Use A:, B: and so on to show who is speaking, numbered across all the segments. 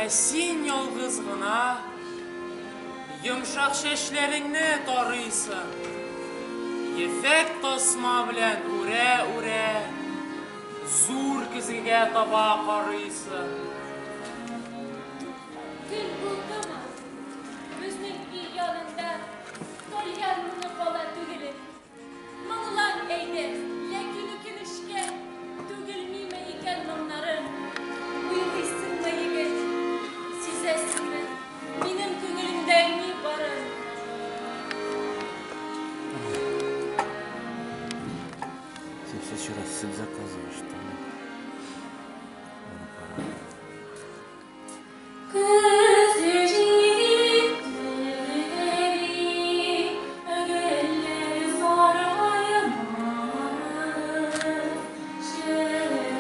A: Ә син ялгыз гына йомшак чәчләреңне тарыйсың. Ефәк тасма белән үрә-үрә зур көзгегә таба карыйсың.
B: Көн булдымы, безнең өй янында тальян моңы кала түгелен. Моңлан әйдә, ләкин үкенечкә түгелмиме икән моңнарым? Уйлыйсыңмы, егет, сизәсеңме, минем күңелемдә ни барын?
C: Ты в следующий раз сет заказываешь, там. Пора.
B: Көз җитте, гөлләр саргаймас, чәчәкләрне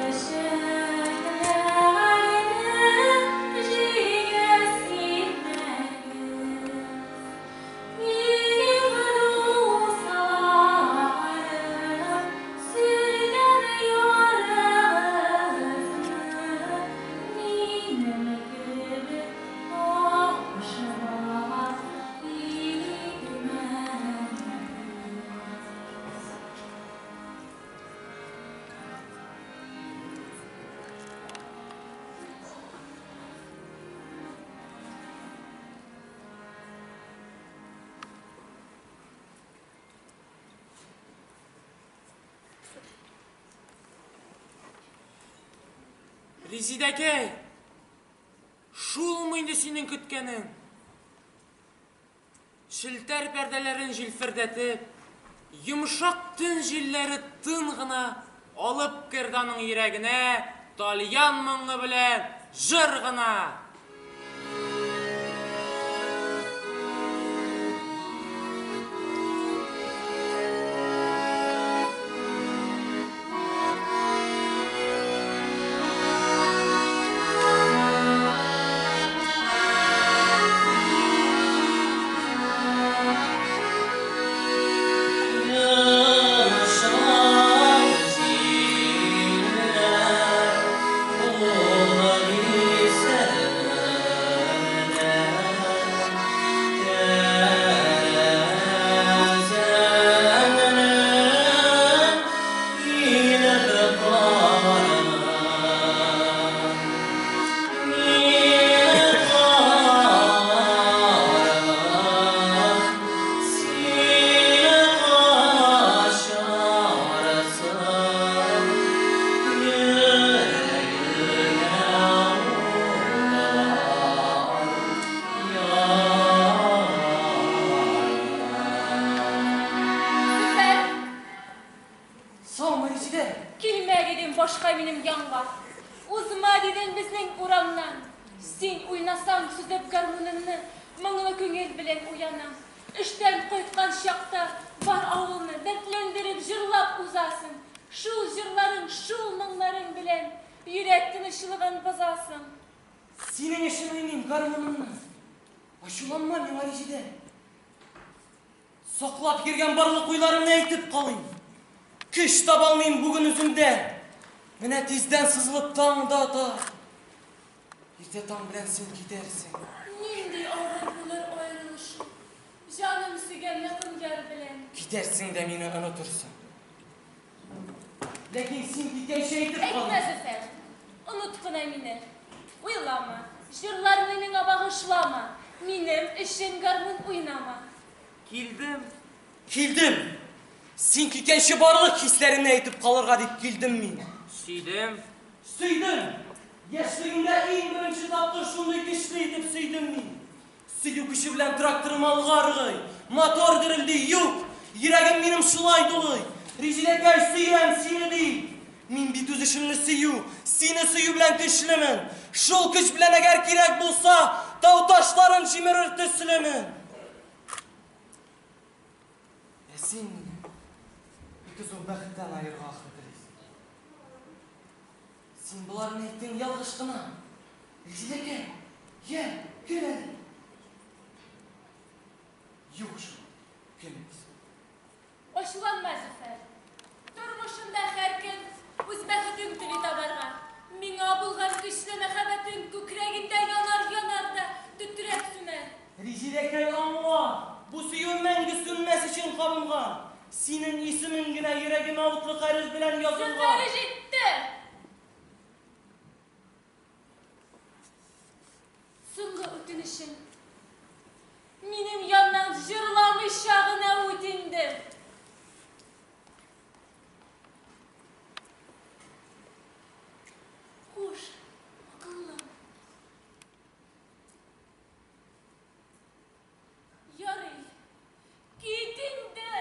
B: җилгә сирпмәгез. Минем дусларым, сөйгән ярыгызны минем кебек ташлап китмәгез.
A: Резидәкәй, шулмы инде синең көткәнең? Челтәр пәрдәләрен җилфердәтеп, йомшак төн җилләре тын гына алып керде аның йөрәгенә тальян моңы белән җыр гына.
D: Йомшак җилләр кулын Тәрәзәмнән килеп кармын. Мин карармын, син качарсың, йөрәгемә утлар
B: Зөфәр,
E: Саумы, Резидә?
B: килмә дидем башка минем янга. Узма дидем безнең урамнан. Син уйнасаң сөзеп гармуныңны, моңлы күңел белән уянам. Эштән кайткан чакта бар авылны дәртләндереп җырлап узасың. Шул җырларың, шул моңнарың белән йөрәк тынычлыгын бозасың.
E: Синең өчен уйныйм гармунымны. Ачуланма миңа, Резидә. Саклап йөргән барлык уйларымны әйтеп калыйм. Көч таба алмыйм бүген үземдә. Менә тиздән сызылып таң да атар. Иртә таң белән син китәрсең.
B: Нинди авыр булыр аерылышу. Җаным сөйгән якын яр белән.
E: Китәрсең дә мине онытырсың. Ләкин син киткәнче әйтеп
B: Әйтмә,
E: калыйм.
B: Зөфәр, оныт кына мине. Уйлама, җырларны миңа багышлама. Минем өчен гармун уйнама.
A: Килдем.
E: Килдем. Син киткәнче барлык хисләремне әйтеп калырга дип килдем мин.
A: Сөйдем.
E: Сөйдем. Яшьлегемдә иң беренче тапкыр шундый көчле итеп сөйдем мин. Сөю көче белән тракторым алга ыргый. Мотор дерелди, юк. Йөрәгем минем шулай дулый. Резидәкәй, сөям сине ди. Мин бит үз эшемне сөю, сине сөю белән көчлемен. Шул көч белән әгәр кирәк булса, тау ташларын җимерер төслемен. Ә син мине ике зур бәхеттән аерырга ахры телисең. Син боларны әйттең ялгыш кына. Резидәкәй, йә, көл әле. Юк шул, көлмисең.
B: Ачуланма, Зөфәр. Тормышында һәркем үз бәхетен тели табарга. Миңа булган көчле мәхәббәтең күкрәгендә янар.
E: йөрәгемә утлы хәреф белән язылган.
B: Зөфәре җитте! Соңгы үтенечем. Минем яннан җырламыйча гына үт инде. Хуш, акыллым. Ярый, кит инде.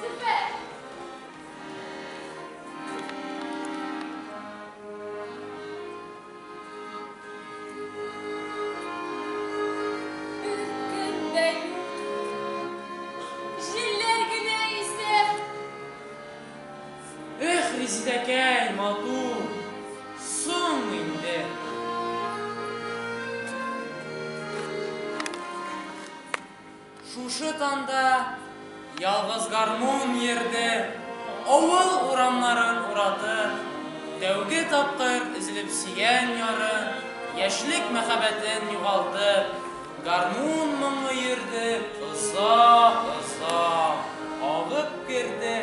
B: Зөфәр! Беркем дә юк. Җилләр генә исә.
A: Эх, Резидәкәй, матур, соң инде. Шушы танда ялгыз гармун йөрде, авыл урамнарын уратып, тәүге тапкыр өзелеп сөйгән ярын, яшьлек мәхәббәтен югалтып, гармун моңы йөрде озак-озак, агып керде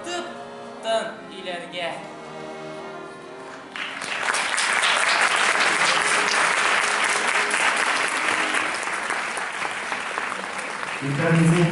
A: тып-тын өйләргә.
F: Иртәгезне